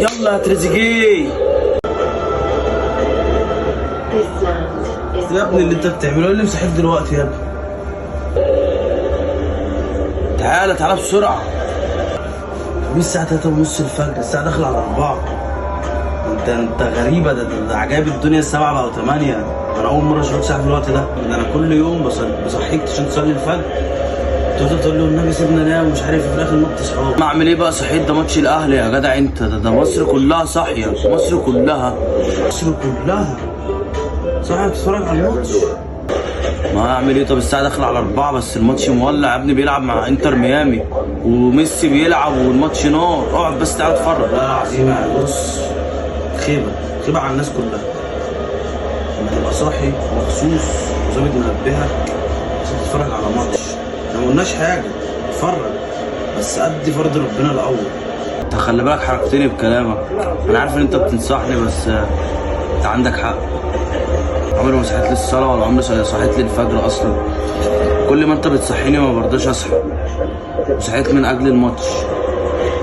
يلا يا تريزيجيه. This land is يا ابني اللي انت بتعمله ايه؟ اللي مصحيك دلوقتي يا ابني؟ تعالى تعالى بسرعة. الساعة 3:30 الفجر، الساعة داخلة على 4. انت غريبة، ده عجائب الدنيا السبعة بقوا 8. انا أول مرة أشوفك صاحي في الوقت ده. ده أنا كل يوم بصحيك عشان تصلي الفجر، تقعد تقول له النبي سيبنا نام ومش عارف إيه، في الآخر ما بتصحاش. ما أعمل إيه بقى؟ صحيت، ده ماتش الأهلي يا جدع أنت. ده مصر كلها صاحية، مصر كلها، مصر كلها صاحية بتتفرج على الماتش. ما اعمل ايه؟ طب الساعة داخله على 4، بس الماتش مولع يا ابني، بيلعب مع انتر ميامي وميسي بيلعب والماتش نار. اقعد بس تعالى اتفرج. لا العظيم يعني بص، خيبه خيبه على الناس كلها لما تبقى صاحي مخصوص وظابط منبهك عشان تتفرج على ماتش. احنا ما قلناش حاجه، اتفرج، بس ادي فرض ربنا الاول. انت خلي بالك حركتني بكلامك، انا عارف ان انت بتنصحني، بس انت عندك حق. عمري ما صحيت للصلاة ولا عمري صحيت للفجر أصلا. كل ما أنت بتصحيني ما برضاش أصحى، وصحيت من أجل الماتش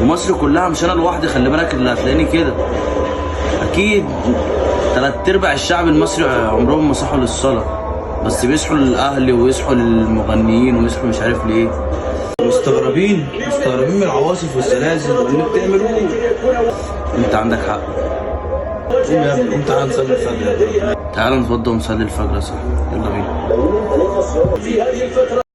ومصر كلها، مش أنا لوحدي. خلي بالك اللي هتلاقيني كده، أكيد تلات أرباع الشعب المصري عمرهم ما صحوا للصلاة، بس بيصحوا للأهلي ويصحوا للمغنيين ويصحوا مش عارف ليه. مستغربين مستغربين من العواصف والزلازل واللي بتعملوه. أنت عندك حق. قوم يا ابني قوم تعالى نصلي الفجر. تعالى نتوضى ونصلي الفجر يا صاحبي، يلا بينا. في هذه الفترة.